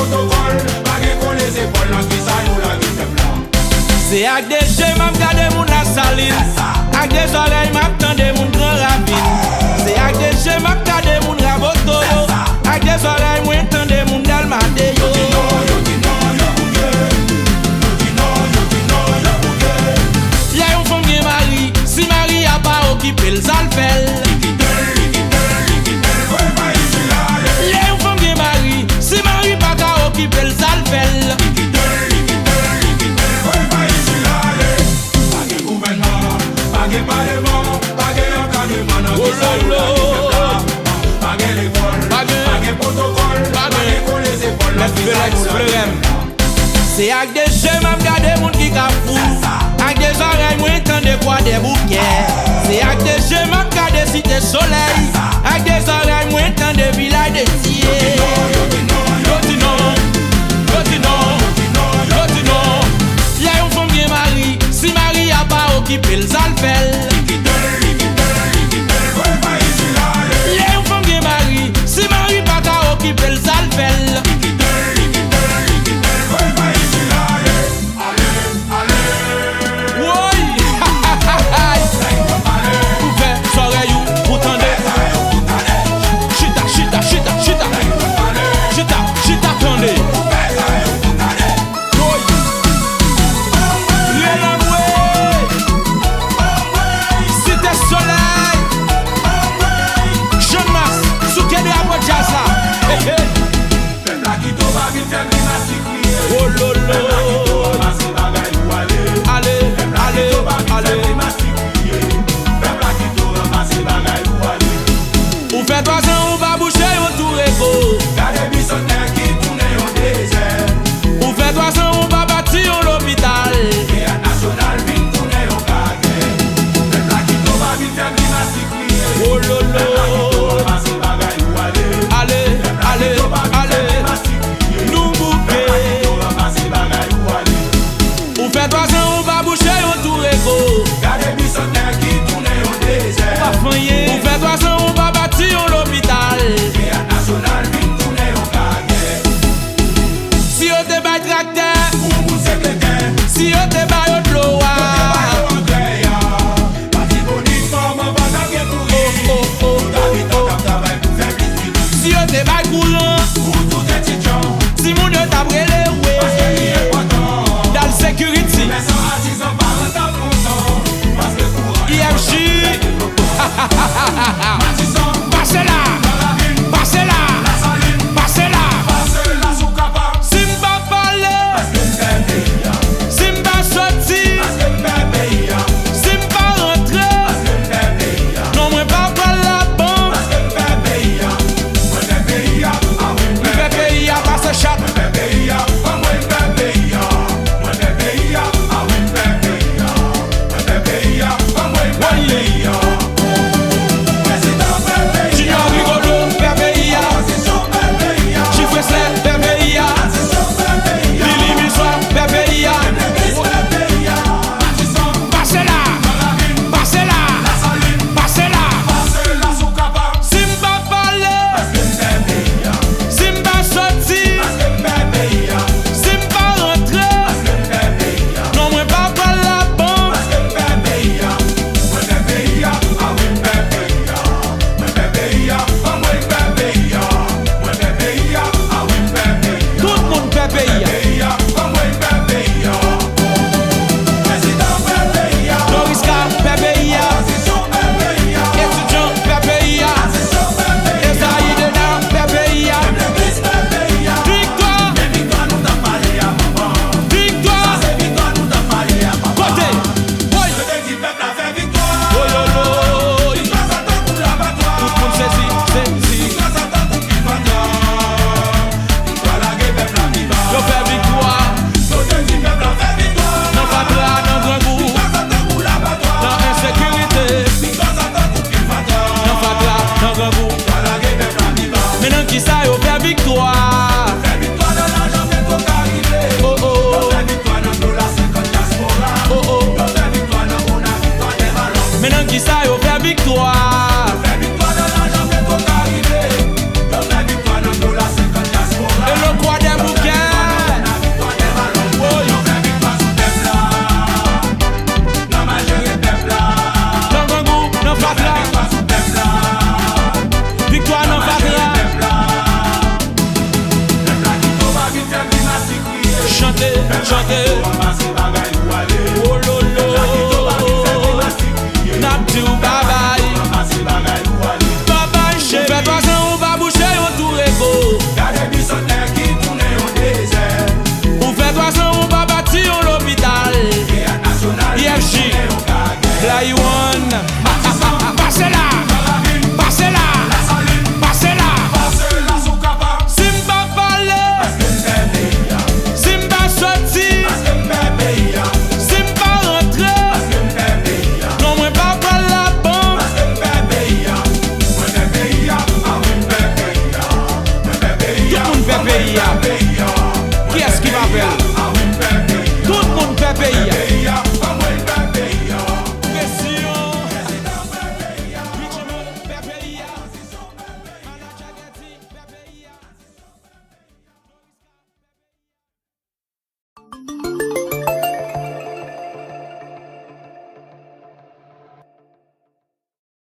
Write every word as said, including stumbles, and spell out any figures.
Pwotokòl, pa gen kole zepòl nan kisa yo lage pèp la. Se ak de je m ap gade moun Lasalin. Ak de zòrèy m ap tande moun Gran Ravin. Se ak de je m ap gade moun Raboto yo. Ak de zòrèy mwen tande moun Dèlma de yo. Yo di non, yo di non, yo bouke. Yo di non, yo di non, yo bouke. Lè yon fanm gen mari, si mari a pa okipe l, sa l fè l. Li kite l, li kite l, li kite l, voye mayi sila ale. Lè yon fanm gen mari, si mari pa ka okipe l, sa l fè l. Li kite l, li kite l, li kite l, voye mayi sila ale. Pa gen gouvènman, pa gen paleman, pa gen ankadreman nan kisa yo lage pèp la. Pa gen lekòl, pa gen pwotokòl, pa gen kole zepòl nan kisa yo lage pèp la. Se ak de je m ap gade moun ki Kafou. Ak de zòrèy mwen tande Kwadèboukè. Se ak de je m ap gade Site Solèy. Ak de zòrèy mwen tande Vilaj de Dye. Yo di non, yo di non, yo di non, yo di non. Lè yon fanm gen mari, si mari a pa okipe l, sa l fè l. Li kite l, li kite l, li kite l, voye mayi sila ale. Lè yon fanm gen mari, si mari pa ka okipe l, sa l fè l. Li kite l, li kite l, li kite l, voye mayi sila ale. Ale, ale. Woy! Pou fè zòrèy ou, pou tande. Chita, chita, chita, chita. Chita, chita, tande. Woy! Relanmwe! Site Solèy! Channmas, souke drapo djaz la! Hey, hey! Pèp la kite w pa vin fè grimas ki kriye. Wololo. Pèp la kite w ranmase bagay ou ale. Ale, ale, ale. Pèp la kite w pa vin fè grimas ki kriye. Pèp la kite w ranmase bagay ou ale. Ou fè twazan ou pa bouche yon tou rego. Gade bisantnè ki tounen yon dezè. Ou fè twazan ou pa bati yon lopital. Teyat nasyonal vin tounen yon kagè. Pèp la kite w pa vin fè grimas ki kriye. Wololo. Pèp la kite w ranmase bagay ou ale. Ale, ale, ale. Nou bouke. Pèp la kite w ranmase bagay ou ale. Ou fè twazan ou pa bouche yon tou rego. Gade bisantnè ki tounen yon dezè. Ou pa fè anyen. Ou fè twazan ou pa bati yon lopital. Teyat nasyonal vin tounen yon kagè. Si yo te bay traktè. Pou moun sekretè. Si yo te ba yo dlo a. Yo te ba yo angrè a. Latibonit manman pa t ap gen kouri. Oh, oh, oh, tout abitan t ap travay pou fè plis bilis. Si yo te bay kouran. Pou tout etidyan. Timoun yo t ap rele wi. Paske li enpòtan. Dal Security. Komèsan, atizan, paran t ap kontan. Paske kouran enpòtan pou fè devlopman. Matisan. Pase la. Nan ravin. Pase la. Lasalin. Pase la. Pase la si w kapab. Si m pa pale. Paske m fè peyi a. Si m pa soti. Chante.